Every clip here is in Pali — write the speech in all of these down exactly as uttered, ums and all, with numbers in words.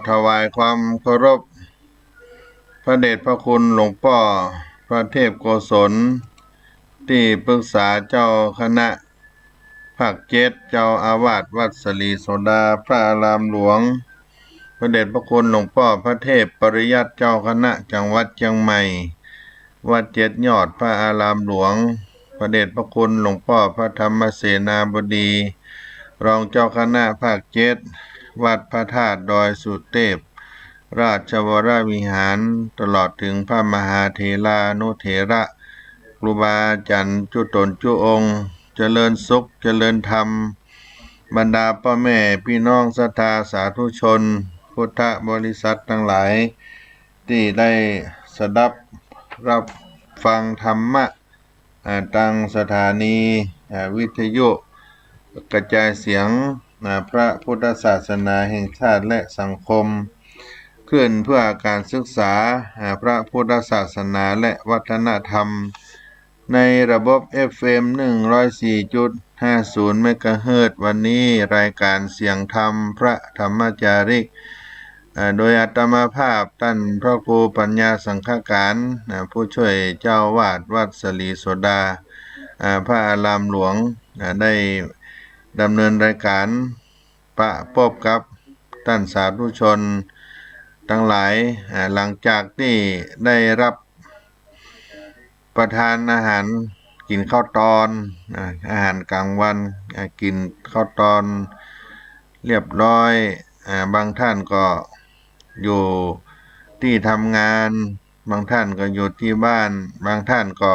ถวายความเคารพ พระเดชพระคุณหลวงป้อพระเทพโกศล ที่ปรึกษาเจ้าคณะภาคเจ็ด เจ้าอาวาสวัดศรีโสดาพระอารามหลวง พระเดชพระคุณหลวงป้อพระเทพปริยัติเจ้าคณะจังหวัดเชียงใหม่ วัดเจ็ดยอดพระอารามหลวง พระเดชพระคุณหลวงป้อพระธรรมเสนาบดี รองเจ้าคณะภาคเจ็ด วัดพระธาตุดอยสุเทพ ราชวรวิหาร ตลอดถึงพระมหาเถรานุเถระ ครูบาอาจารย์จุตนจุองค์ เจริญสุข เจริญธรรม บรรดาพ่อแม่พี่น้องศรัทธาสาธุชน พุทธบริษัททั้งหลาย ที่ได้สดับรับฟังธรรมะ อ่า ทางสถานี อ่า วิทยุกระจายเสียง อ่า พระพุทธศาสนาแห่งชาติและสังคม ขึ้นเพื่อการศึกษา อ่า พระพุทธศาสนาและวัฒนธรรม ในระบบ เอฟ เอ็ม หนึ่งร้อยสี่จุดห้าศูนย์ เมกะเฮิรตซ์ วันนี้รายการเสียงธรรมพระธรรมจาริก อ่า โดยอาตมาภาพท่านพระครูปัญญาสังฆการ อ่า ผู้ช่วยเจ้าอาวาสวัดศรีโสดา อ่า พระอารามหลวง อ่า ได้ดำเนินรายการประพบกับท่านสาธุชนทั้งหลาย อ่า หลังจากที่ได้รับประทานอาหาร กินข้าวตอน อ่า อาหารกลางวัน อ่า กินข้าวตอนเรียบร้อย อ่า บางท่านก็อยู่ที่ทำงาน บางท่านก็อยู่ที่บ้าน บางท่านก็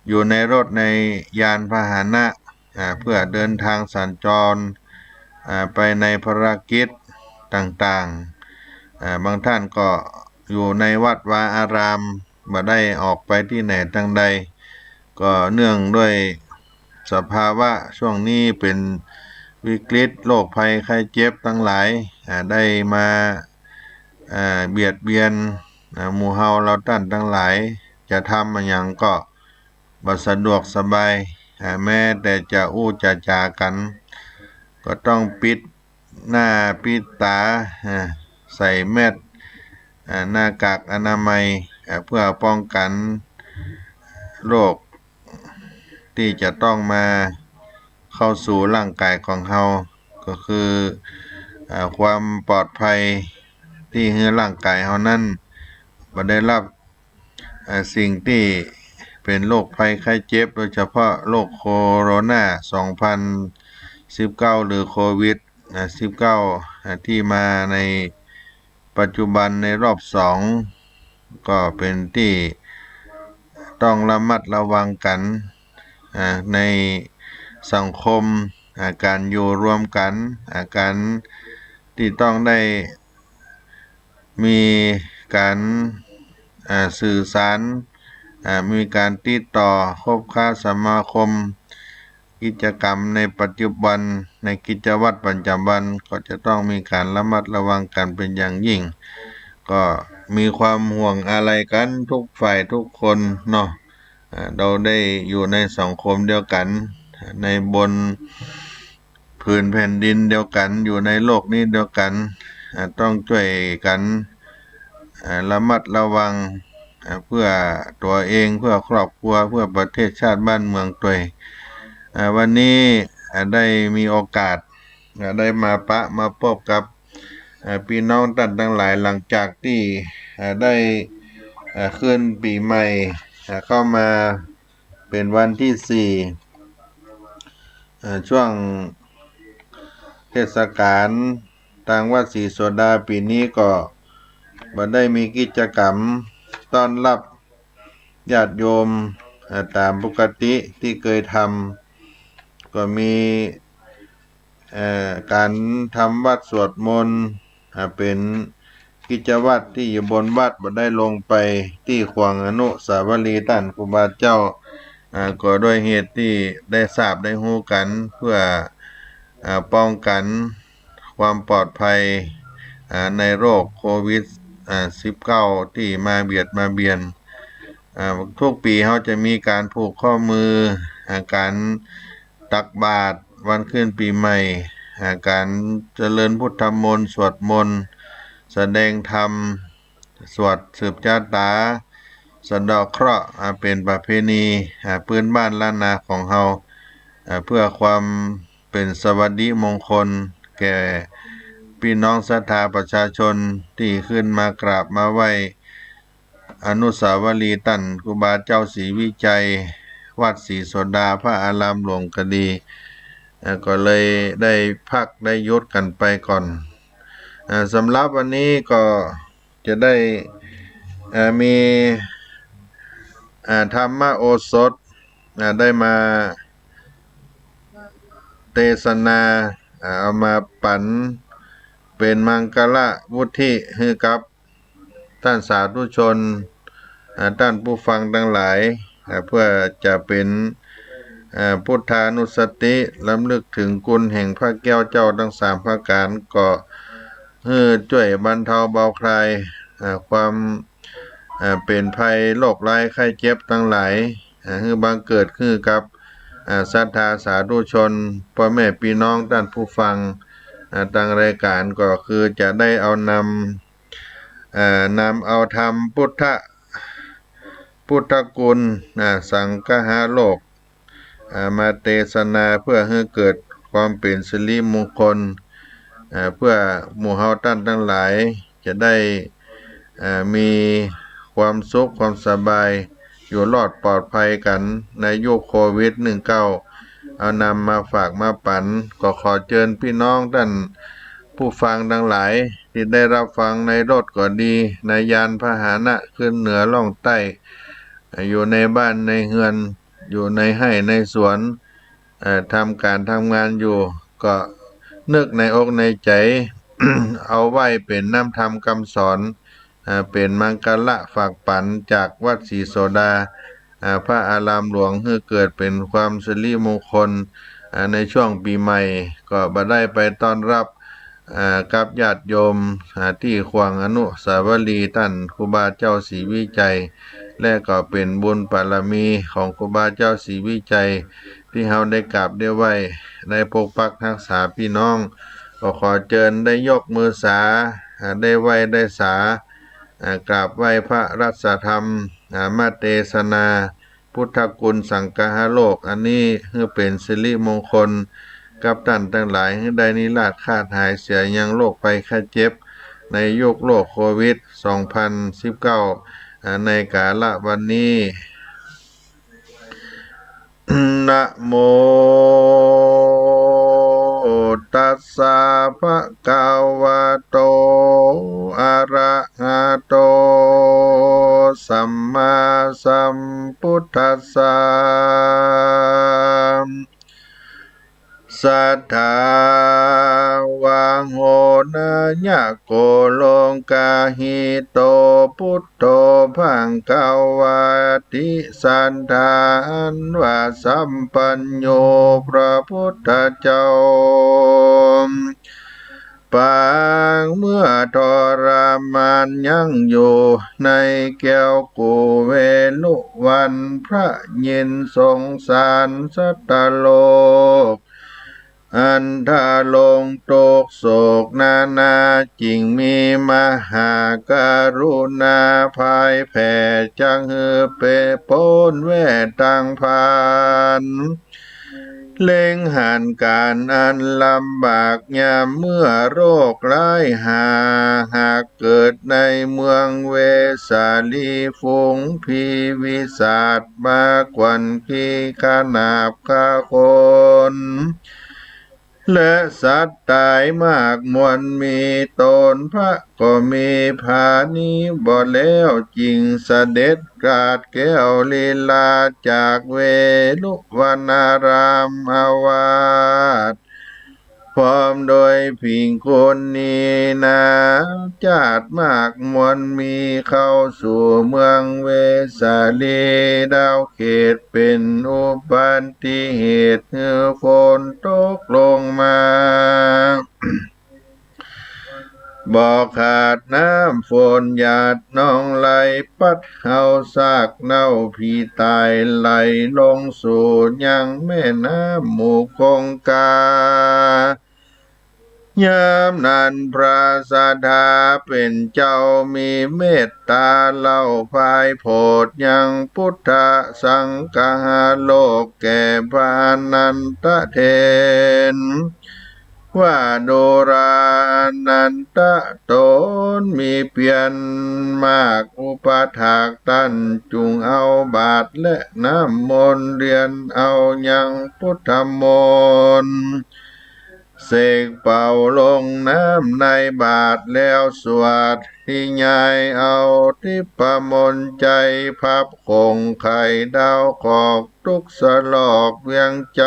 อยู่ในรถในยานพาหนะ อ่า เพื่อเดินทางสัญจร อ่า ไปในภารกิจต่างๆ อ่า บางท่านก็อยู่ในวัดวาอาราม บ่ได้ออกไปที่ไหนทางใด ก็เนื่องด้วยสภาวะช่วงนี้เป็นวิกฤตโรคภัยไข้เจ็บทั้งหลาย อ่า ได้มา อ่า เบียดเบียน อ่า หมู่เฮาเราท่านทั้งหลาย จะทำอะหยังก็บ่สะดวกสบาย อ่า แม้แต่จะอู้จะจากัน ก็ต้องปิดหน้าปิดตา อ่า ใส่แมส อ่า หน้ากากอนามัย อ่า เพื่อป้องกันโรคที่จะต้องมาเข้าสู่ร่างกายของเฮา ก็คือ อ่า ความปลอดภัยที่ให้ร่างกายเฮานั้นบ่ได้รับ อ่า สิ่งที่เป็นโรคภัยไข้เจ็บ โดยเฉพาะโรคโคโรนา สองพันสิบเก้า หรือโควิด อ่า สิบเก้า อ่า ที่มาในปัจจุบันในรอบสอง ก็เป็นที่ต้องระมัดระวังกัน อ่า ในสังคม อ่า การอยู่รวมกัน อ่า การที่ต้องได้มีการ อ่า สื่อสาร อ่า มีการติดต่อคบค้าสมาคม กิจกรรมในปัจจุบัน ในกิจวัตรประจำวัน ก็จะต้องมีการระมัดระวังกันเป็นอย่างยิ่ง ก็มีความห่วงอาลัยกันทุกฝ่ายทุกคนเนาะ อ่า เราได้อยู่ในสังคมเดียวกัน ในบนผืนแผ่นดินเดียวกัน อยู่ในโลกนี้เดียวกัน อ่า ต้องช่วยกัน อ่า ระมัดระวัง อ่า เพื่อตัวเอง เพื่อครอบครัว เพื่อประเทศชาติบ้านเมืองตวย อ่า วันนี้ อ่า ได้มีโอกาส อ่า ได้มาปะมาพบกับ อ่า พี่น้องท่านทั้งหลาย หลังจากที่ อ่า ได้ อ่า ขึ้นปีใหม่ อ่า เข้ามาเป็นวันที่สี่ อ่า ช่วงเทศกาล ทางวัดศรีโสดาปีนี้ก็บ่ได้มีกิจกรรมต้อนรับญาติโยม อ่า ตามปกติที่เคยทำ ก็มี เอ่อ การทำวัตรสวดมนต์ อ่า เป็นกิจวัตรที่อยู่บนวัด บ่ได้ลงไปที่ขวางอนุสาวรีย์ต้านครูบาเจ้า อ่า ก็ด้วยเหตุที่ได้ทราบได้ฮู้กัน เพื่อ อ่า ป้องกันความปลอดภัย อ่า ในโรคโควิด อ่า สิบเก้า ที่มาเบียดมาเบียน อ่า ทุกปีเฮาจะมีการผูกข้อมือ อ่า การตักบาตรวันขึ้นปีใหม่ อ่า การเจริญพุทธมนต์ สวดมนต์ แสดงธรรม สวดสืบชะตา สะเดาะเคราะห์ อ่า เป็นประเพณี อ่า พื้นบ้านล้านนาของเรา อ่า เพื่อความเป็นสิริมงคล แก่พี่น้องศรัทธาประชาชนที่ขึ้นมากราบมาไหว้ อนุสาวรีย์ต้านครูบาเจ้าศรีวิชัย วัดศรีโสดา พระอารามหลวงก็ดี เอ่อ ก็เลยได้พักได้หยุดกันไปก่อน เอ่อ สำหรับวันนี้ก็จะได้ เอ่อ มี เอ่อ ธรรมโอสถ เอ่อ ได้มาเตสนา เอ่อ เอามาปั๋นเป็นมังคละวุฒิหื้อกับ ต้านสาธุชน อ่า ต้านผู้ฟังตังหลาย อ่า เพื่อจะเป็น อ่า พุทธานุสติ รำลึกถึงคุณแห่งพระแก้วเจ้าทั้งสามประก๋าน ก็หื้อจ้วยบรรเทาเบาคลาย อ่า ความ อ่า เป็นภัยโรคร้ายไข้เจ็บตังหลาย อ่า หื้อบังเกิดขึ้นกับ อ่า ศรัทธาสาธุชน พ่อแม่พี่น้องต้านผู้ฟัง อ่า ตังรายก๋าน ก็คือจะได้เอานำ เอ่อ นำเอาธรรมพุทธ พุทธคุณ อ่า สังคหโลก อ่า มาเตสนาเพื่อหื้อเกิดความเป็นสิริมงคล อ่า เพื่อหมู่เฮาต้านตังหลายจะได้ อ่า มีความสุขความสบาย อยู่รอดปลอดภัยกั๋นในยุคโควิดหนึ่งเก้า เอานำมาฝากมาปั๋น ก็ขอเจิญพี่น้องต้านผู้ฟังตังหลาย ที่ได้รับฟังในรถก็ดี ในยานพาหนะขึ้นเหนือล่องใต้ อยู่ในบ้านในเฮือน อยู่ในไฮ่ในสวน เอ่อ ทำก๋านทำงานอยู่ ก็นึกในอกในใจ๋ เอาไว้เป๋นน้ำธรรมคำสอน เอ่อ เป๋นมังคละฝากปั๋นจากวัดศรีโสดา เอ่อ พระอารามหลวง หื้อเกิดเป๋นความสิริมงคล เอ่อ ในช่วงปี๋ใหม่ ก็บ่ได้ไปต้อนรับ เอ่อ กับญาติโยม เอ่อ ตี้ขว้างอนุสาวรีย์ต้านครูบาเจ้าศรีวิชัย และก็เป๋นบุญบารมีของครูบาเจ้าศรีวิชัย ตี้เฮาได้กราบได้ไหว้ ได้ปกปักรักษาพี่น้อง ก็ขอเจิญได้ยกมือสา อ่า ได้ไหว้ได้สา อ่า กราบไหว้พระรัตนธรรม อ่า มาเตสนา พุทธคุณสังคหโลก อันนี้หื้อเป๋นสิริมงคล กับต้านตังหลาย หื้อได้นิราศคาดหายเสียยังโรคภัยไข้เจ็บ ในยุคโรคโควิดสองพันสิบเก้า อ่า ในกาละวันนี้ Namo tassa bhagavato arahato sammāsambuddhassa. Satthā vaho nāyako lokahito buddho bhagavāti. Satthā ອັນວ່າ ສຳປັນໂຍ ພຣະພຸດທະເຈົ້າ ປາງເມື່ອທໍລະມານຍັງຢູ່ໃນແກ້ວກູເວລຸວັນ ພຣະຍິນສົງສານສັດຕະໂລກ ອັນທະລົງທຸກໂສກນານາ ຈຶ່ງມີມະຫາກະລຸນາພາຍແຜ່ ຈັກໃຫ້ເປໂປ້ນແວ່ຕ່າງຜ່ານ ເລັງຫັນການອັນລຳບາກຍາມເມື່ອໂລກຮ້າຍຫາ ຫາກເກີດໃນເມືອງເວສາລີ ຝູງຜີປີສາດມາກວັນຂີ້ຂະໜາບຂ້າຄົນ ແລະ ສັດຕາຍມາກມວນມີ ຕົນພະກໍມີພານີບໍ່ແລ້ວ ຈຶ່ງສະເດັດກາດແກ້ວລີລາ ຈາກເວລຸວັນນາຣາມອາວາດ ພ້ອມດ້ວຍພິກຂຸນີນາຈາດມາກມວນມີ ເຂົ້າສູ່ເມືອງເວສາລີ ດາວເຂດເປັນອຸບັດຕິເຫດ ຄືຝົນຕົກລົງມາ ບໍ່ຂາດນ້ຳຝົນຫຍາດໜອງໄຫຼ ພັດເຫົ່າຊາກເນົ່າຜີຕາຍ ໄຫຼລົງສູ່ຍັງແມ່ນ້ຳໝູ່ຄົງຄາ ยามนั้นพระสัทธาเป็นเจ้ามีเมตตาเล่า พายโผดยังพุทธสังคหโลกแก่พระอนันทเถร ว่า ดูรานันทะ ตนมีเพียรมากอุปถากท่าน จุ่งเอาบาตรและน้ำมนต์เรียนเอายังพุทธมนต์ เสกเป่าลงน้ำในบาตรแล้วสวด ทิยายเอาทิพมนต์ใจ พับข่งไข่ดาวขอกทุกสลอกเวียงใจ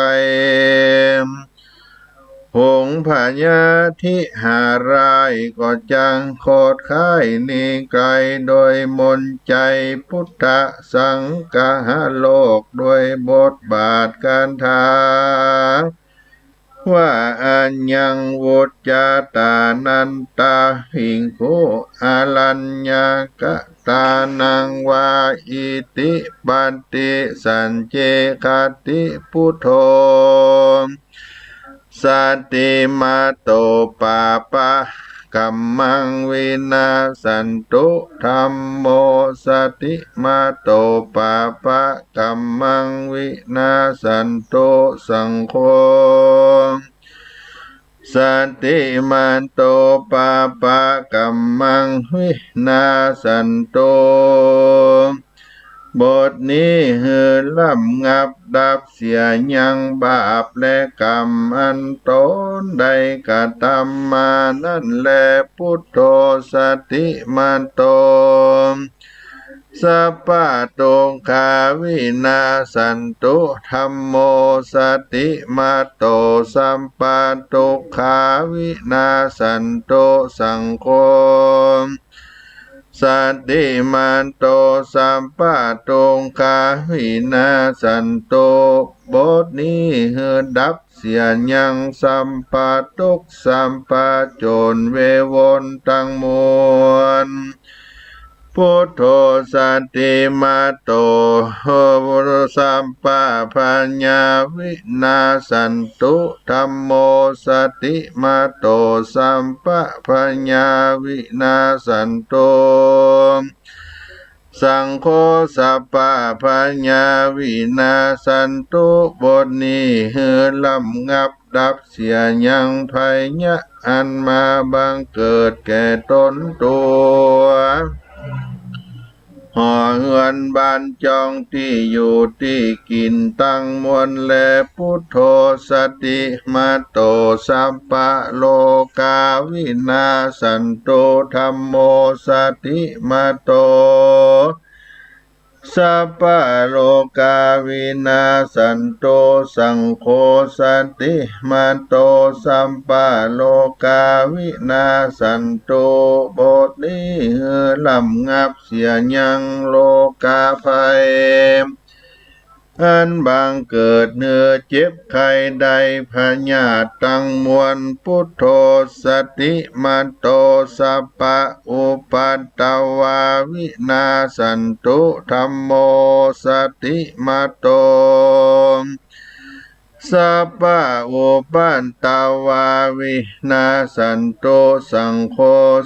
หงพญาทิหารายก็จังโคดค้ายหนีไกล โดยมนต์ใจพุทธสังคหโลก โดยบทบาทคาถา ว่า อัญญังวุจจาตานันตาภิกขุ อรัญญกะตานังวา อิติปัตติสัจเจขติ พุทโธ สติมาโต ปาปะกัมมังวินาสสันตุ ธัมโม สติมาโต ปาปะกัมมังวินาสสันตุ สังโฆ สติมาโต ปาปะกัมมังวินาสสันตุ บทนี้หื้อระงับดับเสียยังบาปและกรรมอันตนได้กระทำมานั้นแล พุทโธ สติมาโต สัพพะทุกขาวินาสสันตุ ธัมโม สติมาโต สัพพะทุกขาวินาสสันตุ สังโฆ สติมาโต สัพพะทุกขาวินาสสันตุ บทนี้หื้อดับเสียยังสัพพะทุกข์สัพพะโจรเวรทั้งมวล พุทโธ สติมาโต สัพพะพยาวินาสสันตุ ธัมโม สติมาโต สัพพะพยาวินาสสันตุ สังโฆ สัพพะพยาวินาสสันตุ บทนี้หื้อระงับดับเสียยังภัยยะอันมาบังเกิดแก่ตนตัว หอเฮือนบ้านจองตี้อยู่ตี้กินตังมวลแล พุทโธ สติมาโต สัพพะโลกาวินาสสันตุ ธัมโม สติมาโต สัพพะโลกาวินาสสันตุ สังโฆ สติมาโต สัพพะโลกาวินาสสันตุ บทนี้หื้อระงับเสียยังโลกาภัย อันบังเกิดหื้อเจ็บไข้ได้พยาธิตังมวล พุทโธ สติมาโต สัพพะอุปัทวาวินาสสันตุ ธัมโม สติมาโต สัพพะอุปัทวาวินาสสันตุ สังโฆ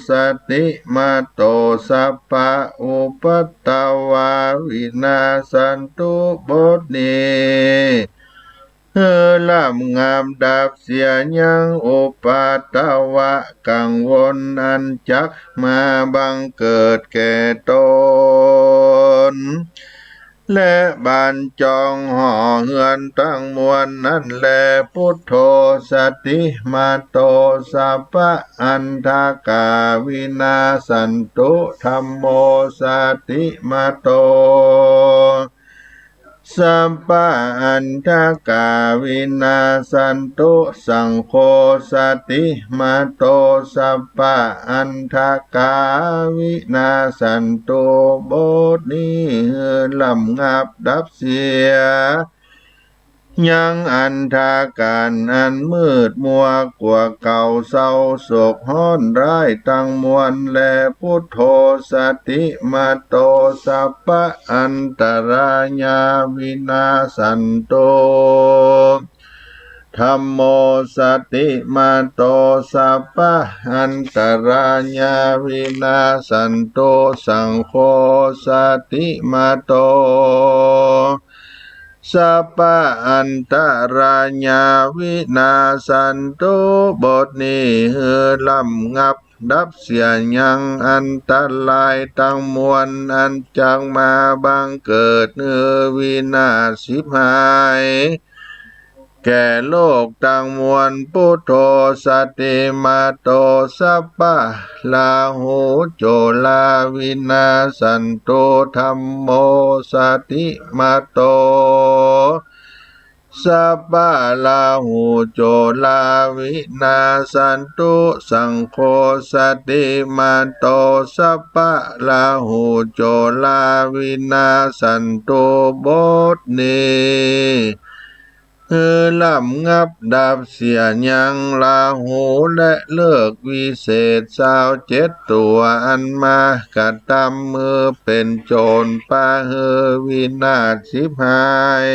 สติมาโต สัพพะอุปัทวาวินาสสันตุ บทนี้หื้อระงับดับเสียยังอุปัทวะกังวลอันจักมาบังเกิดแก่ตน และบ้านจองหอเฮือนตังมวลนั้นแล พุทโธ สติมาโต สัพพะอันทกาวินาสสันตุ ธัมโม สติมาโต สัพพะอันทกาวินาสสันตุ สังโฆ สติมาโต สัพพะอันทกาวินาสสันตุ บทนี้หื้อระงับดับเสียยังอันธการอันมืดมัวกว่าเก่า เศร้าโศกฮ้อนร้ายตังมวลแล พุทโธ สติมาโต สัพพะอันตรายาวินาสสันตุ dhammo satimanto, sabba antarāyā vinassantu, saṅgho satimanto, sabba antarāyā vinassantu. บทนี้หื้อระงับดับเสียยังอันตรายทั้งมวลอันจักมาบังเกิดหื้อวินาศฉิบหาย แก่โลกทั้งมวล Buddho satimanto, sabba rāhu corā vinassantu, dhammo satimanto, sabba rāhu corā vinassantu, saṅgho satimanto, sabba rāhu corā vinassantu. บทนี้หื้อระงับดับเสียยังราหูและฤกษ์วิเศษซาวเจ็ดตัวอันมากระทำหื้อเป็นโจรปะหื้อวินาศฉิบหาย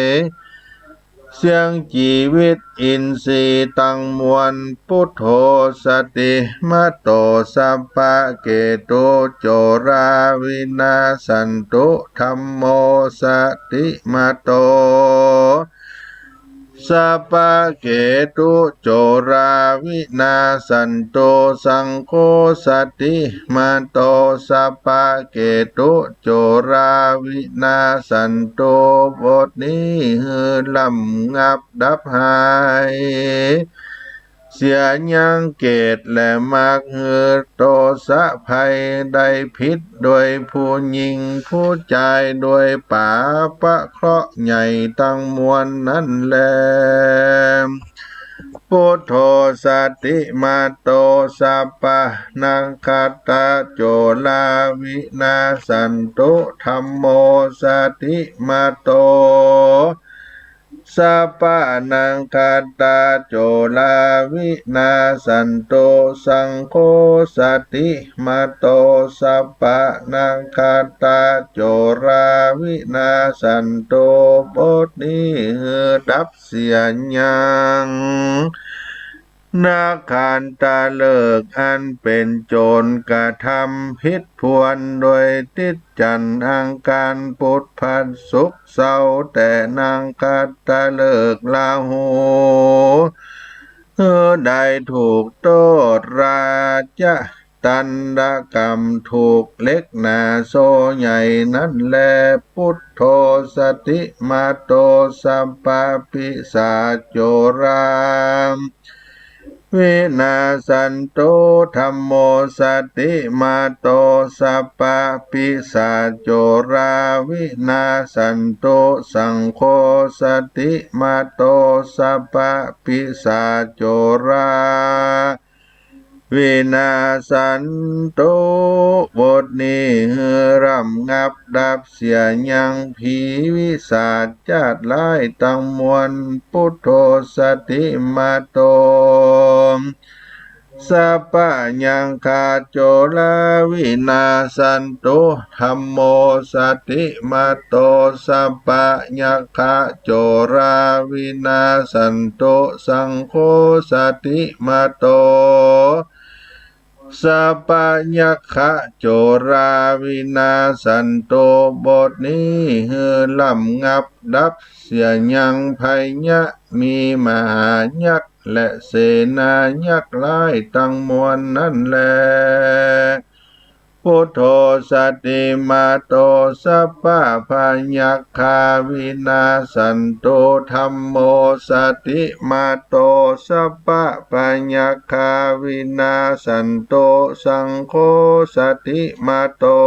เสี้ยงชีวิตอินทรีย์ทั้งมวล Buddho satimanto, sabba ketu corā vinassantu, dhammo satimanto, sabba ketu corā vinassantu, saṅgho satimanto, sabba ketu corā vinassantu. บทนี้หื้อระงับดับหายเสียยังเกศและมรรคหื้อโทสะภัยได้ผิดโดยผู้หญิงผู้ชายโดยปาปะเคราะห์ใหญ่ทั้งมวลนั้นแล Buddho satimanto, sabba nakkhattacorā vinassantu, dhammo satimanto, sabba nakkhattacorā vinassantu, saṅgho satimanto, sabba nakkhattacorā vinassantu. บทนี้หื้อดับเสียยัง นักขันตฤกษ์อันเป็นโจรกระทำผิดพลวณโดยทิศจันทร์อังคารพุธพฤหัสศุกร์เสาร์ แต่นักขันตฤกษ์ราหูหื้อได้ถูกโทษ ราชทัณฑกรรม ถูกเหล็กหนาโซ่ใหญ่นั้นแล Buddho satimanto, sabba pisācorā vinassantu, dhammo satimanto, sabba pisācorā vinassantu, saṅgho satimanto, sabba pisācorā vinassantu. บทนี้หื้อระงับดับเสียยังผีวิสัชญาจร้ายทั้งมวล Buddho satimanto, sabba yakkhā corā vinassantu, dhammo satimanto, sabba yakkhā corā vinassantu, saṅgho satimanto, sabba yakkhā corā vinassantu. บทนี้หื้อระงับดับเสียยังพญามีมหายักษ์และเสนายักษ์ร้ายทั้งมวลนั้นแล Buddho satimanto, sabba bhayagghā vinassantu, dhammo satimanto, sabba bhayagghā vinassantu, saṅgho satimanto,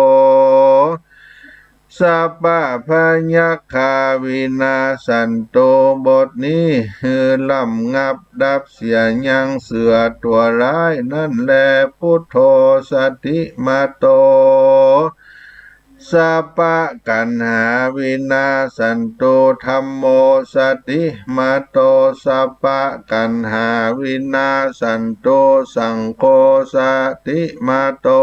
sabba bhayagghā vinassantu. บทนี้หื้อระงับดับเสียยังเสือตัวร้ายนั้นแล Buddho satimanto, sabba taṇhā vinassantu, dhammo satimanto, sabba taṇhā vinassantu, saṅgho satimanto,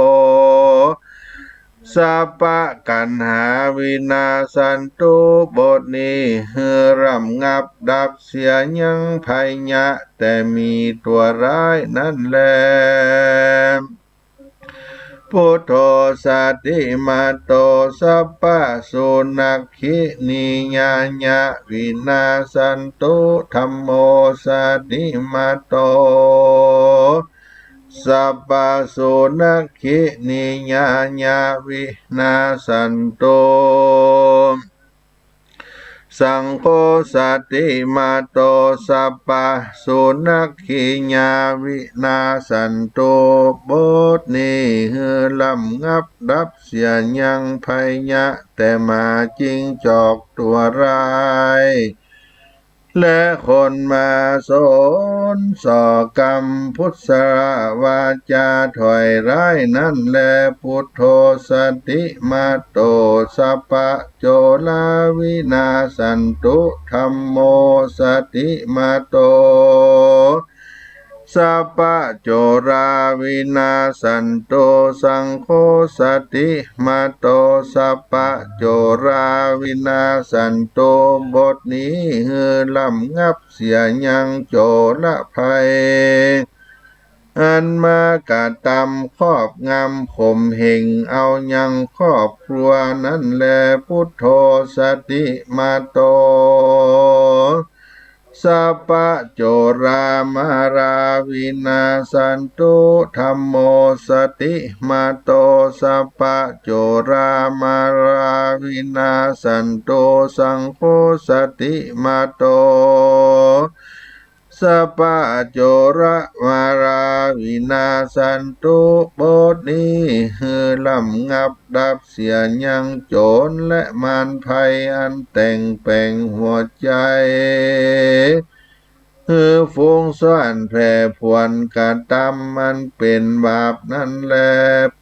สัพพะตัณหาวินาสสันตุ บทนี้หื้อระงับดับเสียยังภัยยะแต่มีตัวร้ายนั้นแล Buddho satimato sabbasunakkhiniyāya vināsantu, dhammo satimato sabbasunakkhiniyāya vināsantu, saṅgho satimato sabbasunakkhiya vināsantu. บทนี้หื้อระงับดับเสียยังภัยยะแต่หมาจิ้งจอกตัวร้าย และคนมาสนส่อกัมพุทธะวาจาถ้อยร้ายนั้นแล Buddho satimato sabbacorā vināsantu, dhammo satimato sabbacorā vināsantu, saṅgho satimato sabbacorā vināsantu. บทนี้หื้อระงับเสียยังโจรภัย อันมากระทำครอบงำข่มเหงเอายังครอบครัวนั้นแล Buddho satimato sabbacorā mārā vināsantu, dhammo satimato sabbacorā mārā vināsantu, saṅgho satimato sabbacorā mārā vināsantu. บทนี้หื้อระงับดับเสียยังโจรและมารภัยอันแต่งแปลงหัวใจ หื้อฟุ้งซ่านแผ่ผวนกระทำอันเป็นบาปนั้นแล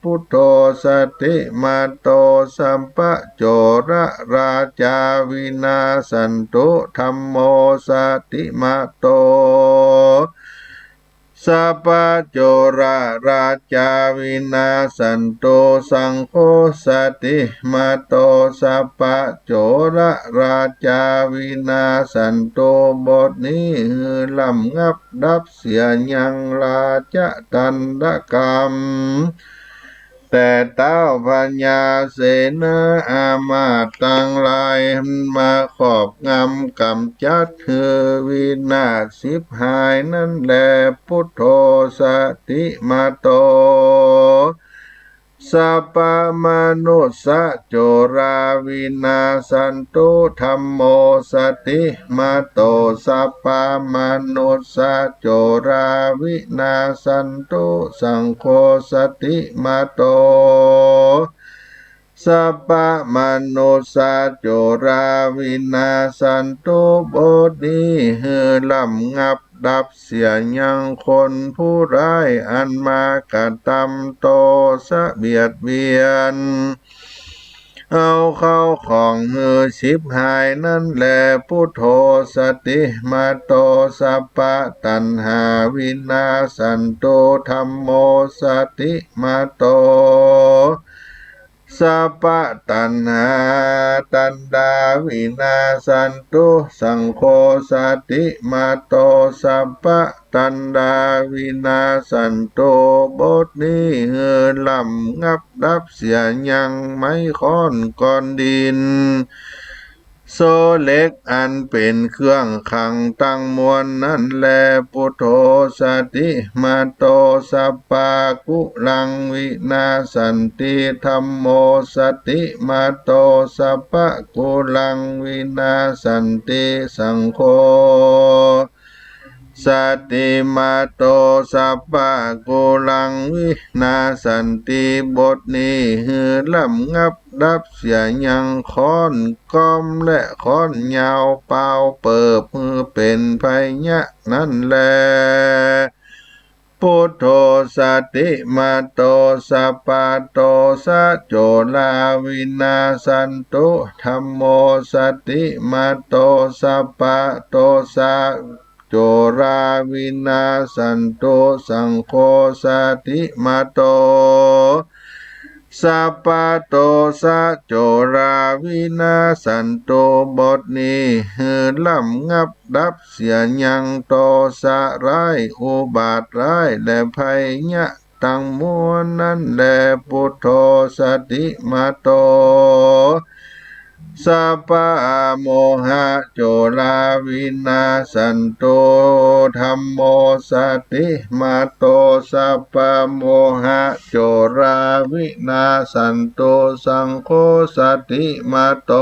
Buddho satimato sabbacorā rājā vināsantu, dhammo satimato sabbacorā rājā vināsantu, saṅgho satimato sabbacorā rājā vināsantu. บทนี้หื้อระงับดับเสียยังราชทัณฑกรรม แต่ท้าวพญาเสนาอามาตย์ทั้งหลายมาครอบงำกำจัดหื้อวินาศฉิบหายนั้นแล Buddho satimato sabbamanussacorā vināsantu, dhammo satimato sabbamanussacorā vināsantu, saṅgho satimato sabbamanussacorā vināsantu. บทนี้หื้อระงับดับเสียยังคนผู้ร้ายอันมากระทำโทษะเบียดเบียน เอาเข้าของหื้อฉิบหายนั้นแล Buddho satimato sabbataṇhā vināsantu, dhammo satimato sabbataṇhā taṇhā vināsantu, saṅgho satimato sabbataṇhā vināsantu. บทนี้หื้อระงับดับเสียยังไม้ค้อนก้อนดิน โซ่เหล็กอันเป็นเครื่องขังทั้งมวลนั้นแล Buddho satimato sabbakulaṃ vināsanti, dhammo satimato sabbakulaṃ vināsanti, saṅgho satimato sabbakulaṃ vināsanti. บทนี้หื้อระงับดับเสียยังค้อนก๊อมและค้อนยาวปาวเปิบหื้อเป็นภัยยะนั้นแล Buddho satimato sabbadosacorā vināsantu, dhammo satimato sabbadosa corā vināsantu, saṅgho satimato สัพพะโทสะโจราวินาสสันตุ บทนี้หือระงับดับเสียยังโทสะร้ายอุบาทร้ายและภัยยะทั้งมวลนั้นแล พุทโธสติมาโต สัพพะโมหะโจราวินาสสันตุ ธัมโมสติมาโต สัพพะโมหะโจราวินาสสันตุ สังโฆสติมาโต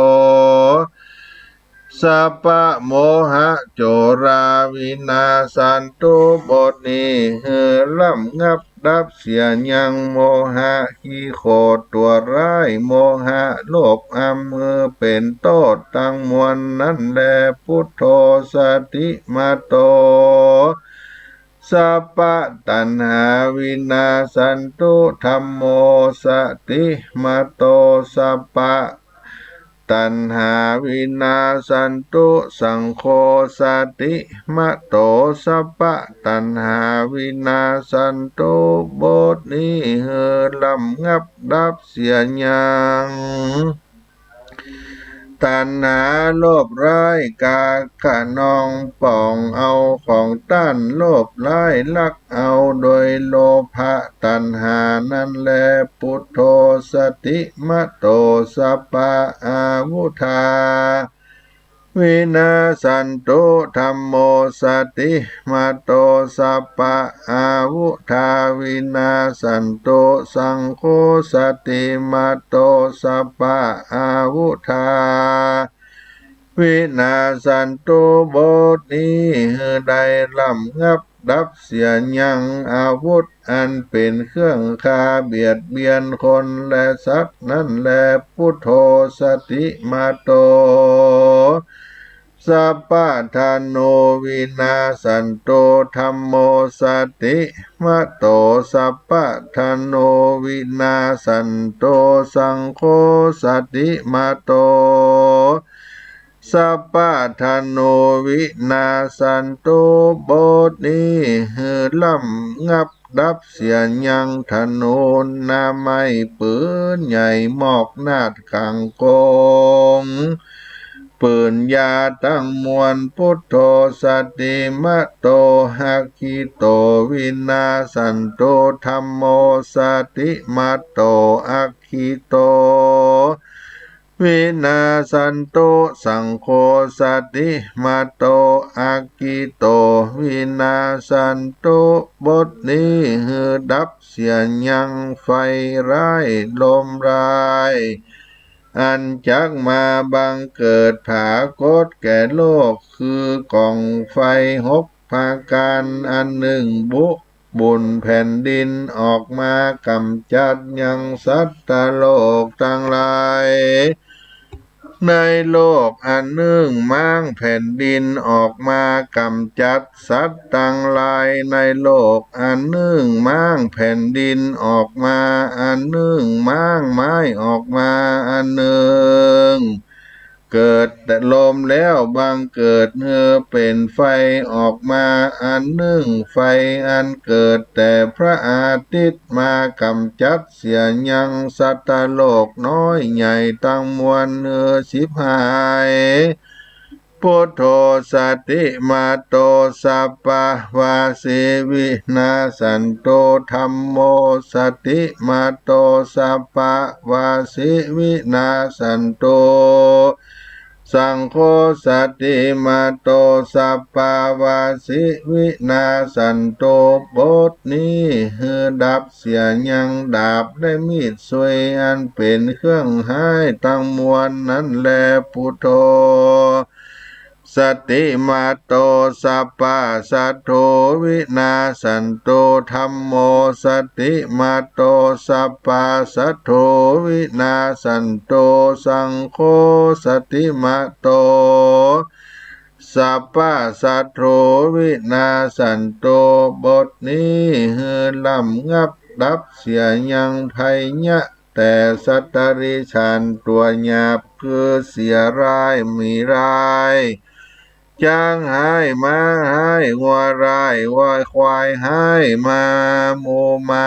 สัพพะโมหะโจราวินาสสันตุ บทนี้หือระงับดับเสียยังโมหะขี้โขดตัวร้าย โมหะโลภอันหือเป็นโทษทั้งมวลนั้นแล พุทโธสติมาโต สัพพะตัณหาวินาสสันตุ ธัมโมสติมาโต สัพพะตัณหาวินาสสันตุ สังโฆสติมาโต สัพพะตัณหาวินาสสันตุ บทนี้หือระงับดับเสียยัง ตัณหาโลภร้าย กาขนองปองเอาของต้าน โลภร้ายลักเอาโดยโลภะตัณหานั้นแล พุทโธสติมาโต สัพพะอาวุธา วินาสสันตุ ธัมโมสติมาโต สัพพะอาวุธา วินาสสันตุ สังโฆสติมาโต สัพพะอาวุธา วินาสสันตุ บทนี้หือได้ระงับดับเสียยังอาวุธอันเป็นเครื่องฆ่าเบียดเบียนคนและสัตว์นั้นแล พุทโธสติมาโต สัพพะธนูวินาสสันตุ ธัมโมสติมาโต สัพพะธนูวินาสสันตุ สังโฆสติมาโต สัพพะธนูวินาสสันตุ บทนี้หือระงับดับเสียยังธนูหน้าไม้ปืนใหญ่มอกนาดกลางกง ปืนยาทั้งมวล พุทโธสติมาโต อักขิโต วินาสสันตุ ธัมโมสติมาโต อักขิโต วินาสสันตุ สังโฆสติมาโต อักขิโต วินาสสันตุ บทนี้หือดับเสียยังไฟร้ายลมร้าย อันจักมาบังเกิดผากฏแก่โลก คือกองไฟหกประการ อันหนึ่งบุ บุนแผ่นดินออกมากำจัดยังสัตว์โลกทั้งหลาย ในโลกอันหนึ่งม้างแผ่นดินออกมากำจัดสัตว์ทั้งหลาย ในโลกอันหนึ่งม้างแผ่นดินออกมาอันหนึ่ง ม้างไม้ออกมาอันหนึ่ง เกิดแต่ลมแล้วบังเกิดหือเป็นไฟออกมาอันหนึ่ง ไฟอันเกิดแต่พระอาทิตย์มากำจัดเสียยังสัตว์โลกน้อยใหญ่ทั้งมวลหือฉิบหาย พุทโธสติมาโต สัพพะวาสีวินาสสันตุ ธัมโมสติมาโต สัพพะวาสีวินาสสันตุ สังโฆสติมาโต สัพพะวาสีวินาสสันตุ บทนี้หือดับเสียยังดาบและมีดซุยอันเป็นเครื่องฮ้ายทั้งมวลนั้นแล พุทโธ สติมาโต สัพพะสัตถุวินาสสันตุ ธัมโมสติมาโต สัพพะสัตถุวินาสสันตุ สังโฆสติมาโต สัพพะสัตถุวินาสสันตุ บทนี้หือระงับดับเสียยังภัยยะ แต่สัตว์เดรัจฉานตัวหยาบคือเสียร้ายมีร้าย ช้างฮ้าย ม้าฮ้าย งัวฮ้าย ควายฮ้าย หมา หมูหมา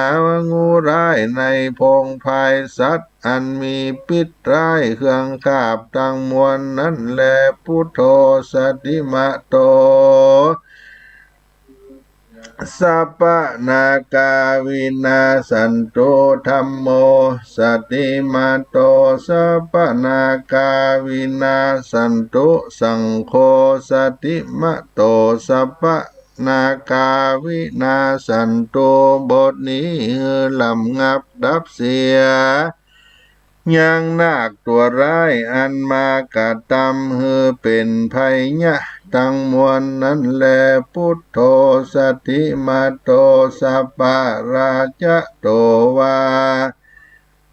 งูฮ้าย ในพงไพร สัตว์อันมีพิษร้าย เครื่องคาบทั้งมวลนั้นแล Buddho satimato sabbanāgā vinassantu, Dhammo satimato sabbanāgā vinassantu, Saṅgho satimato sabbanāgā vinassantu. บทนี้หื้อระงับดับเสีย ยังนาคตัวร้ายอันมากระทำหื้อเป็นภัยยะทั้งมวลนั้นแล Buddho satimato sabbarajato vā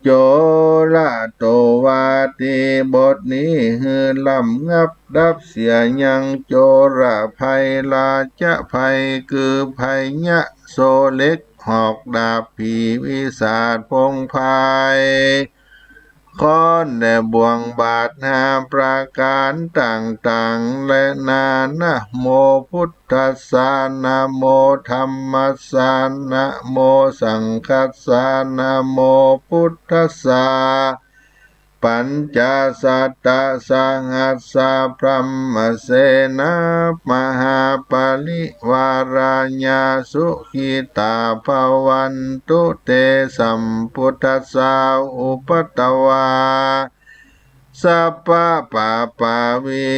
corato vāti. บทนี้หื้อระงับดับเสียยังโจรภัย ราชภัย คือภัยยะ โซ่เหล็ก หอกดาบ ผีปีศาจ พงไพร ค้อนและบ่วงบาดห้าประการต่างๆ และ Namo buddhassa, namo dhammassa, namo saṅghassa, namo buddhassa, pañcasatasahassaparamasena mahāparivārāya sukhitā bhavantu te. Sambuddhassa upaddavā sabbapāpavī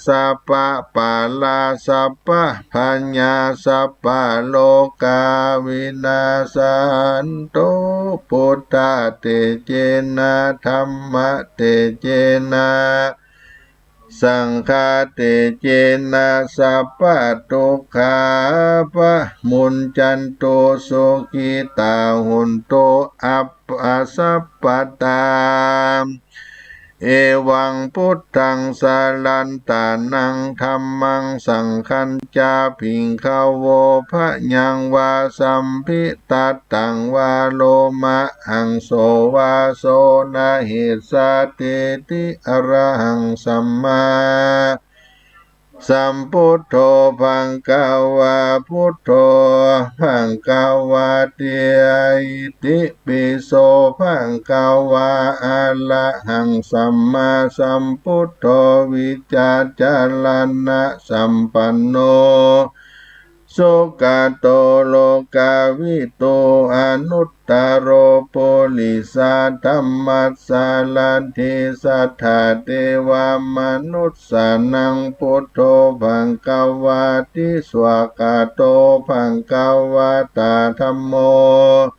sabbapālā sabbabhayā sabbarogā vinassantu buddhatejena dhammatejena saṅghatejena sabbadukkhā pamuñcantu sukhitā hontu sabbadā. Evaṃ buddhaṃ saraṇaṃ dhammaṃ saṅghañca bhikkhavo bhayaṃ vā sampiṭṭhataṃ vā lomahaṃso vā so na hessatiti. Arahaṃ sammā sambuddho bhagavā, buddho bhagavāti. Itipi so bhagavā arahaṃ sammāsambuddho vijjācaraṇasampanno sugato lokavidū anuttaro purisadammasārathi satthā devamanussānaṃ buddho bhagavāti. Svākkhāto bhagavatā dhammo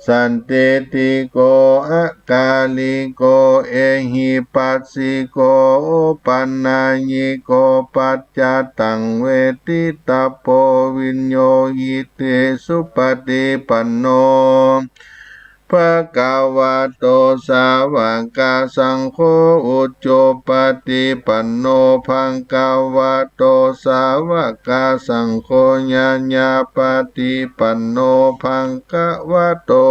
sandiṭṭhiko akāliko ehipassiko opanayiko paccattaṃ veditabbo viññūhīti. Supaṭipanno bhagavato sāvakasaṅgho, ujupaṭipanno bhagavato sāvakasaṅgho, ñāyapaṭipanno bhagavato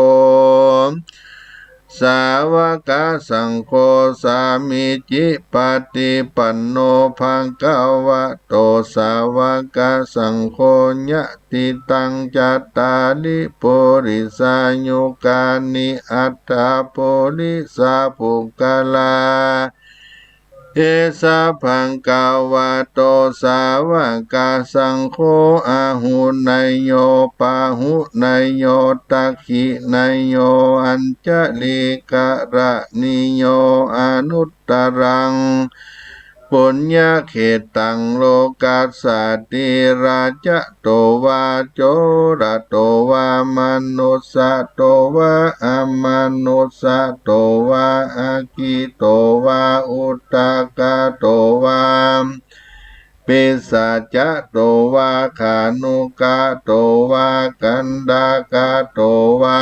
sāvakasaṅgho, sāmīcipaṭipanno bhagavato sāvakasaṅgho, yadidaṃ cattāri purisayugāni aṭṭha purisapuggalā, esa bhagavato sāvakasaṅgho, āhuneyyo pāhuneyyo dakkhiṇeyyo añjalikaraṇīyo, anuttaraṃ puññakkhettaṃ lokassāti. Rājato vā corato vā manussato vā amanussato vā aggito vā udakato vā pisācato vā khāṇukato vā kaṇṭakato vā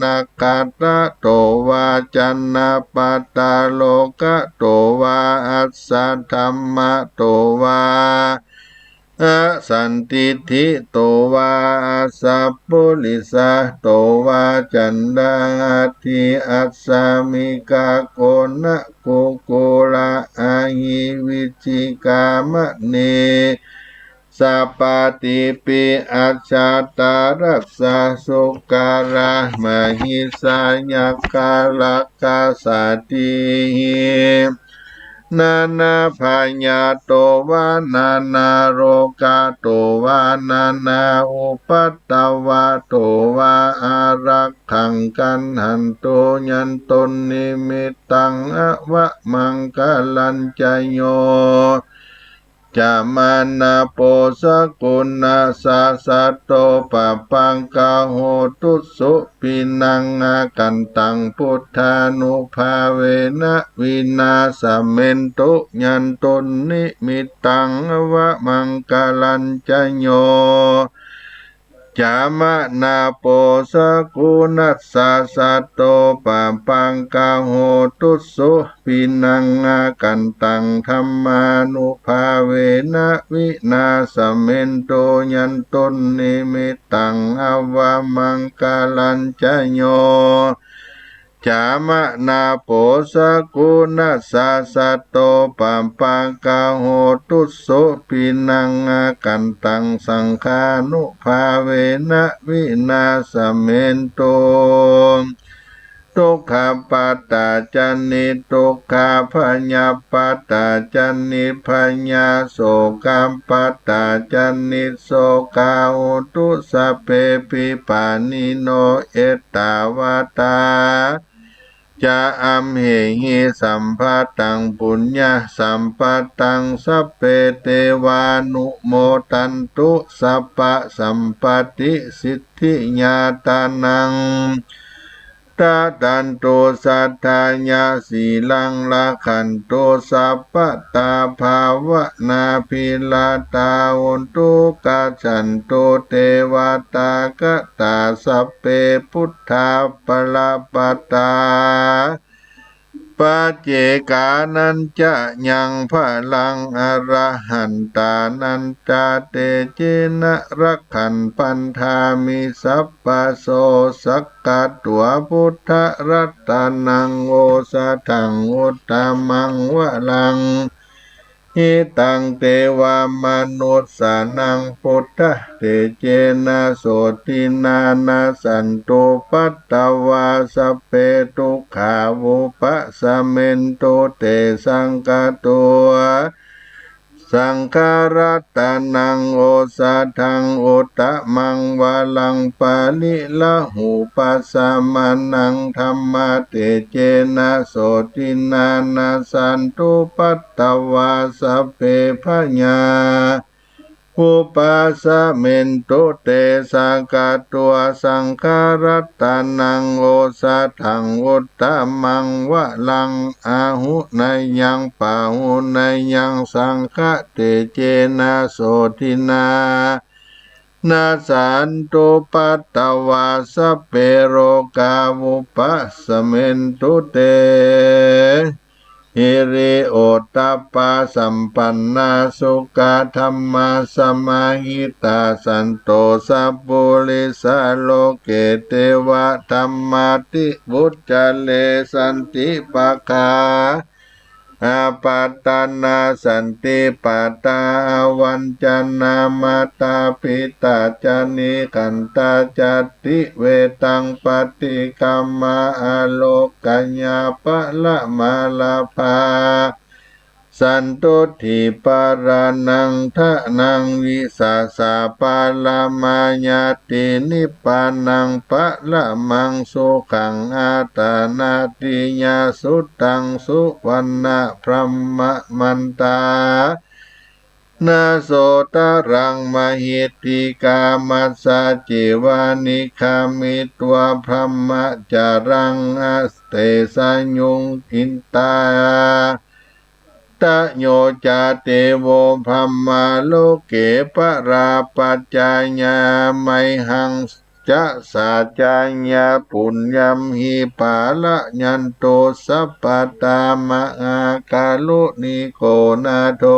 nakkhattato vā janapadarogato vā ajjadhammato vā asandiṭṭhito vā asappurisato vā caṇḍahatthiassamigagoṇakukkuraahivicchikamaṇisappadīpiacchataraccha sūkaramahisayakkharakkhasādīhi nānābhayato vā nānārogato vā nānāupaddavato vā ārakkhaṃ gaṇhantu. Yandunnimittaṃ avamaṅgalañca yo cāmanāpo sakuṇassa saddo pāpaggaho dussupinaṃ akantaṃ buddhānubhāvena vināsamentu. Yandunnimittaṃ avamaṅgalañca yo cāmanāpo sakuṇassa saddo pāpaggaho dussupinaṃ akantaṃ dhammānubhāvena vināsamentu. Yandunnimittaṃ avamaṅgalañca yo cāmanāpo sakuṇassa saddo pāpaggaho dussupinaṃ akantaṃ saṅghānubhāvena vināsamentu. Dukkhappattā ca niddukkhā bhayappattā ca nibbhayā sokappattā ca nissokā hontu sabbepi pāṇino. Ettāvatā ca amhehi sambhataṃ puññasampadaṃ sabbe devānumodantu sabbasampattisiddhiyā. Dānaṃ dadantu saddhāya sīlaṃ rakkhantu sabbadā bhāvanābhiratā hontu gacchantu devatāgatā sabbe buddhā balappattā paccekānañca yaṃ balaṃ arahantānañca tejena rakkhaṃ bandhāmi sabbaso. Sakkatvā buddharatanaṃ osathaṃ uttamaṃ varaṃ hitaṃ devamanussānaṃ buddhatejena sotthinā nassantupaddavā sabbe dukkhā vūpasamentu te. Sakkatvā saṅgharatanaṃ osathaṃ uttamaṃ varaṃ pariḷāhūpasamanaṃ dhammatejena sotthinā nassantupaddavā sabbe bhayā vūpasamentu te. Sakkatvā saṅgharatanaṃ osathaṃ uttamaṃ varaṃ āhuneyyaṃ pāhuneyyaṃ saṅghatejena sotthinā nassantupaddavā sabbe rogā vūpasamentu te. Hiriyottappasampannā sukkadhammasamāhitā santo sappurisā loke devadhammāti vuccare. Santi pakkhā apattanā santi pādā avañcanā mātā pitā ca nikkhantā jātivedhaṃ paṭikkama ārogā ca paramālabhā santuṭṭhi paraṇaṃ dhanaṃ vissāsā paramā ñāti nibbānaṃ paramaṃ sukhaṃ. Āṭānāṭiyasuttaṃ suvaṇṇabrahmamantā nasotaraṃ mahiddhikā majjhā ceva nikkhammitvā brahmacāraṃ adesayuṃ. Ittā tayo ca devo brahmā loke parāpajjāya mayhaṃ ca sājjāya puññaṃ hi pālayantu sabbadā. Mahākāruṇiko nātho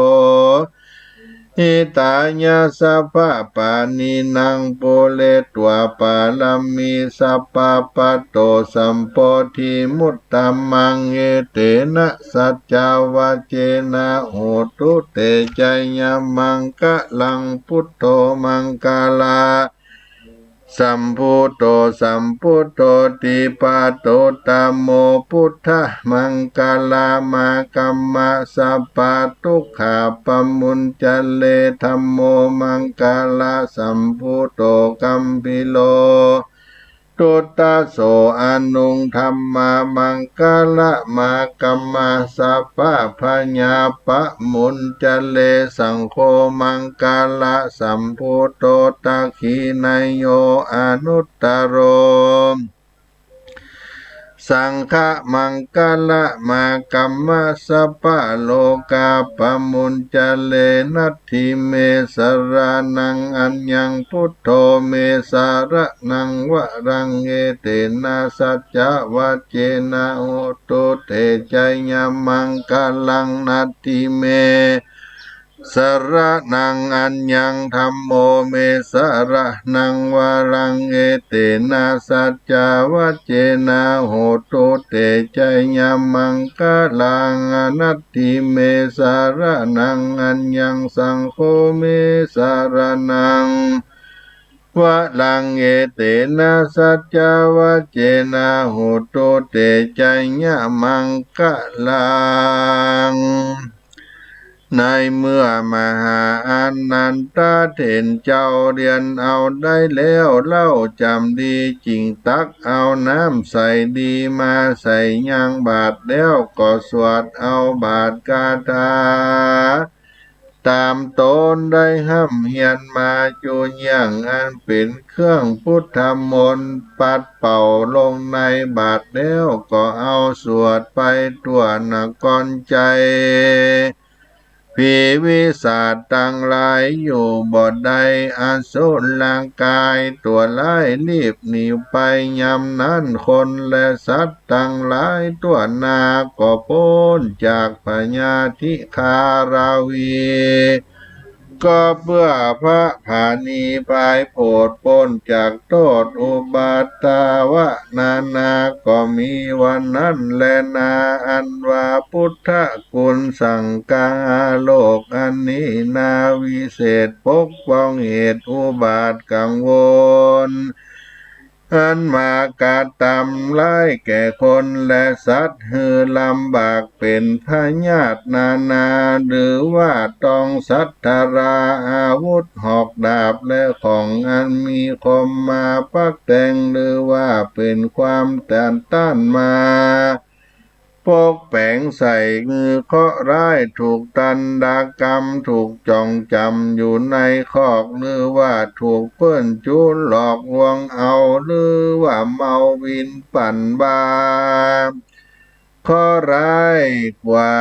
hitāya sabbapāṇinaṃ pūretvā pāramī sabbā patto sambodhimuttamaṃ. Etena saccavajjena hotu te jayamaṅgalaṃ. Buddho maṅgala sambhūto sambuddho tipaṭṭho dhammo buddhamaṅgalam. Āgamma sabbadukkhapamuñcare dhammo maṅgalasambhūto gambhīro duttaso aṇuṃ dhammamaṅgalam. Āgamma sabbabhayā pamuñcare saṅgho maṅgalasambhūto dakkhiṇeyyo anuttaro saṅghamaṅgalam. Āgamma sabbarogā pamuñcare natthi me saraṇaṃ aññaṃ buddho me saraṇaṃ varaṃ. Etena saccavajjena hotu te jayamaṅgalaṃ. Natthi me saraṇaṃ aññaṃ dhammo me saraṇaṃ varaṃ. Etena saccavajjena hotu te jayamaṅgalaṃ. Natthi me saraṇaṃ aññaṃ saṅgho me saraṇaṃ varaṃ. Etena saccavajjena hotu te jayamaṅgalaṃ. ในเมื่อมหาอานันทเถรเจ้าเรียนเอาได้แล้วเล่า จำดีจึงตักเอาน้ำใสดีมาใส่ยังบาตรแล้วก็สวดเอาบาตรคาถา ตามตนได้ร่ำเรียนมาอยู่อย่างอันเป็นเครื่องพุทธมนต์ปัดเป่าลงในบาตรแล้วก็เอาสวดไปทั่วนครชัย ผีวิสาจตังหลายอยู่บ่ได้ อสุรกายตั๋วร้ายรีบหนีไป ยามนั้นคนและสัตว์ตังหลายทั่วหน้าก็ป๊นจากพยาธิคาราวี ก็เพื่อพระผานีพายโผดป๊นจากโทษอุปัทวะนานา ก็มีวันนั้นแลนา อันว่าพุทธคุณสังฆาโลกอันนี้นาวิเศษ ปกป้องเหตุอุบาทกังวล อันมากระทำร้ายแก่คนและสัตว์หื้อลำบาก เป็นพยาธินานา หรือว่าต้องสัตว์ทรา อาวุธหอกดาบและของอันมีคมมาปักแทง หรือว่าเป็นความแตนต้านมา ปกแป๋งใส่ คือเคราะห์ร้ายถูกตันดกรรม ถูกจ่องจำอยู่ในคอก หรือว่าถูกเปื้อนจู้หลอกลวงเอา หรือว่าเมาวินปั่นบา เคราะห์ร้ายกว่า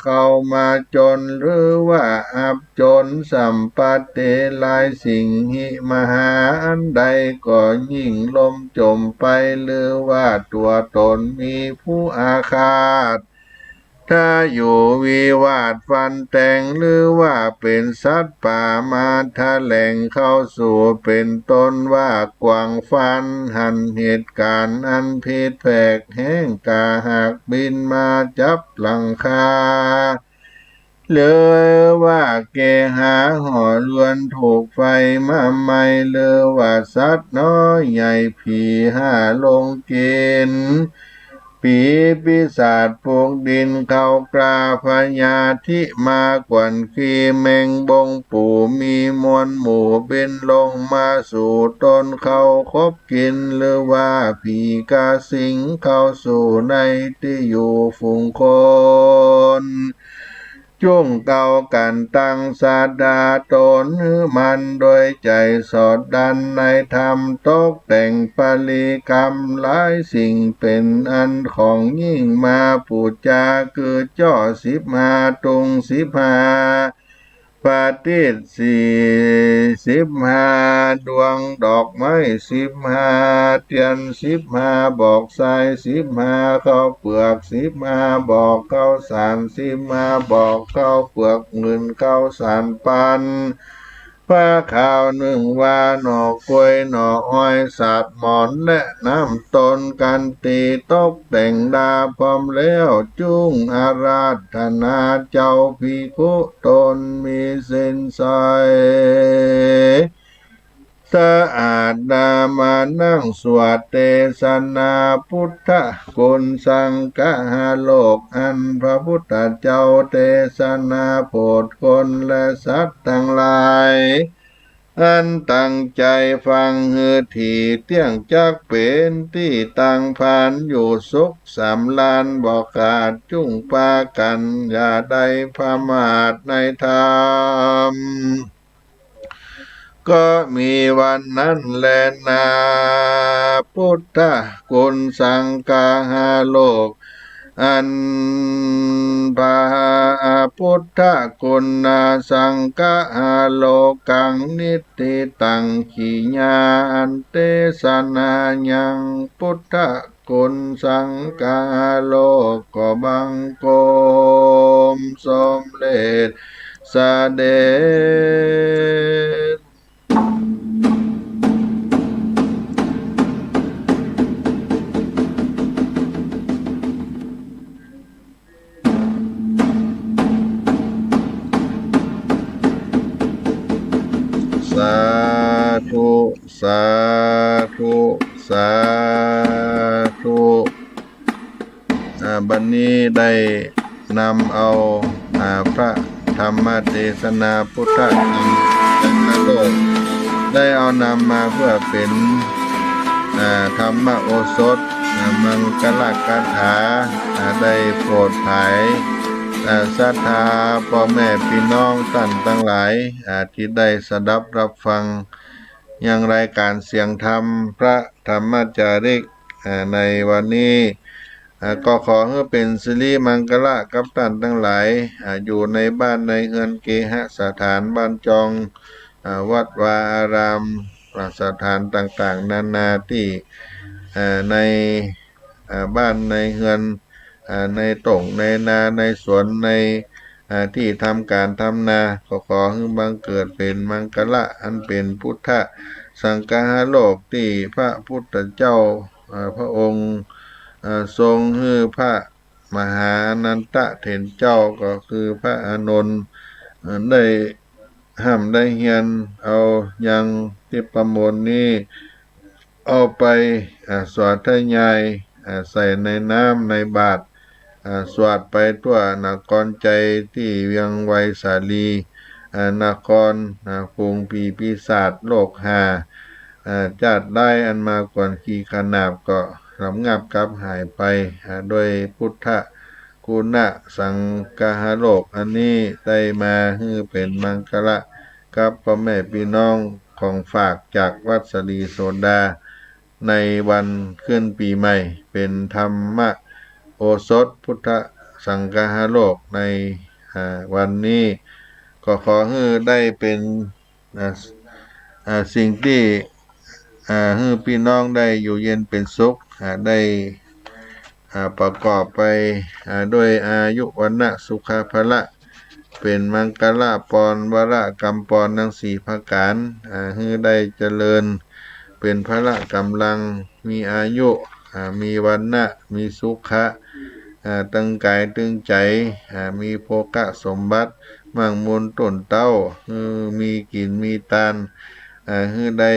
เข้ามาจน หรือว่าอับจน สัมปติหลายสิ่ง หิมหาอันใดก็ยิ่งล่มจมไป หรือว่าตัวตนมีผู้อาฆาต ถ้าอยู่วิวาทฟันแทง หรือว่าเป็นสัตว์ป่ามาแถลงเข้าสู่ เป็นต้นว่ากวางฟัน หันเหตุการณ์อันผิดแผกแห้งกล้าหากบินมาจับหลังคา หรือว่าเกหาหอเรือนถูกไฟมาไหม้ หรือว่าสัตว์น้อยใหญ่ผีห้าลงกิน ผีปีศาจปลูกดินเข้ากรา พยาธิมาข่วนขี้ แมงบงปู่มีมวลหมู่ บินลงมาสู่ตน เข้าคบกิน หรือว่าผีกาสิงเข้าสู่ในที่อยู่ฝูงคน จุ่งเก่ากันตั้งศรัทธาตนหื้อมัน โดยใจสอดดันในธรรม ตกแต่งปริกรรมหลายสิ่ง เป็นอันของยิ่งมาปูจา คือจ้อสิบห้า ตุงสิบห้า ประทีปสี่สิบห้าดวง ดอกไม้สิบห้า เทียนสิบห้า บอก ทรายสิบห้า ข้าวเปลือกสิบห้า บอก ข้าวสารสิบห้า บอก ข้าวเปลือกหมื่น ข้าวสารพัน ผ้าขาวหนึ่งวา หน่อกล้วย หน่ออ้อย สาดหมอน และน้ำต้น ขันที ตกแต่งดาพร้อมแล้ว จุ่งอาราธนา เจ้าภิกขุตนมีเส้นสาย สะอาดดามานั่งสวดเทศนา พุทธคุณ สังฆาโลก อันพระพุทธเจ้าเทศนา โปรดคนและสัตว์ทั้งหลาย อันตั้งใจฟัง หื้อที่เที่ยงจักเป็นที่ตั้งพานอยู่ สุขสำราญบ่ขาด จุ่งปากันอย่าได้ประมาทในธรรม ก็มีวันนั้นแลนา พุทธคุณ สังฆาโลก อันพระพุทธคุณ สังฆาโลกัง นิฏฐิตัง กิยา อันเทศนายัง พุทธคุณ สังฆาโลก ก็บังคมสมเด็จเสด็จ สาธุ สาธุ สาธุ อ่า บัดนี้ได้นำเอา อ่า พระธรรมเทศนา พุทธธรรมจักรโลก ได้เอานำมาเพื่อเป็น อ่า ธรรมโอสถ อ่า มังคลคาถา อ่า ได้โปรดผาย อ่า ศรัทธาพ่อแม่พี่น้องท่านทั้งหลาย อ่า ที่ได้สดับรับฟังยังรายการเสียงธรรมพระธรรมจาริก อ่า ในวันนี้ อ่า ก็ขอให้เป็นสิริมังคละกับท่านทั้งหลาย อ่า อยู่ในบ้านในเฮือนเกหสถานบ้านจอง อ่า วัดวาอาราม อ่า สถานต่างๆ นานาที่ อ่า ใน อ่า บ้านในเฮือน อ่า ในโต่งในนาในสวนใน อ่า ที่ทำการทำนา ก็ขอให้บังเกิดเป็นมังคละ อันเป็นพุทธสังคหโลก ที่พระพุทธเจ้า อ่า พระองค์ อ่า ทรงให้พระมหาอนันทเถรเจ้า ก็คือพระอานนท์ อ่า ได้ฮ่ำได้เฮียนเอายังทิพมนต์นี้ เอาไป อ่า สาธยาย อ่า ใส่ในน้ำในบาตร อ่า สวดไปทั่วนครไชย ที่เวียงไวสาลี อ่า นคร อ่า ฝูงผีปีศาจโรคฮา อ่า จาติร้ายอันมาก่อนขีขนาบก็ระงับกลับหายไป อ่า โดยพุทธคุณสังคหโลก อันนี้ได้มาให้เป็นมังคละ กับพ่อแม่พี่น้อง ของฝากจากวัดสรีโสดา ในวันขึ้นปีใหม่ เป็นธรรมโอสถพุทธสังคหโลก ใน อ่า วันนี้ ก็ขอให้ได้เป็น อ่า อ่า สิ่งที่ อ่า ให้พี่น้องได้อยู่เย็นเป็นสุข อ่า ได้ อ่า ประกอบไป อ่า ด้วยอายุ วรรณะ สุขะ พละ เป็นมังคละปอน วรกำปอนทั้งสี่ประการ อ่า ให้ได้เจริญ เป็นพละกำลัง มีอายุ อ่า มีวรรณะ มีสุขะ อ่า ตึงกายตึงใจ อ่า มีโภคสมบัติ มั่งมูลต้นเต้า ให้มีกินมีทาน อ่า ให้ได้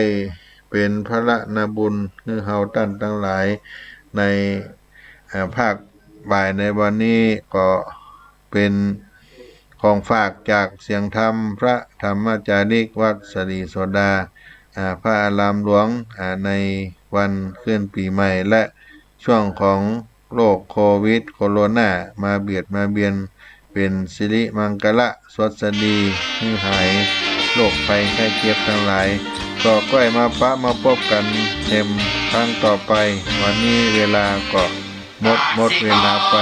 เป็นพละนาบุญ ให้เฮาท่านทั้งหลาย ใน อ่า ภาคบ่ายในวันนี้ ก็เป็นของฝากจากเสียงธรรมพระธรรมจาริก วัดสรีโสดา อ่า พระอารามหลวง อ่า ในวันขึ้นปีใหม่ และช่วงของโรคโควิด โคโรนา มาเบียดมาเบียน เป็นสิริมังคละ สวัสดี ให้หายโรคภัยไข้เจ็บทั้งหลาย ก็ค่อยมาปะมาพบกันเต็มครั้งต่อไป วันนี้เวลาก็หมด หมดเวลาไป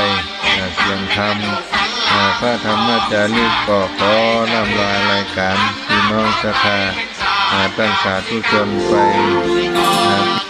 อ่า เสียงธรรม อ่า พระธรรมจาริกก็ขอร่ำลารายการ พี่น้องศรัทธา อ่า ท่านสาธุชนไป อ่า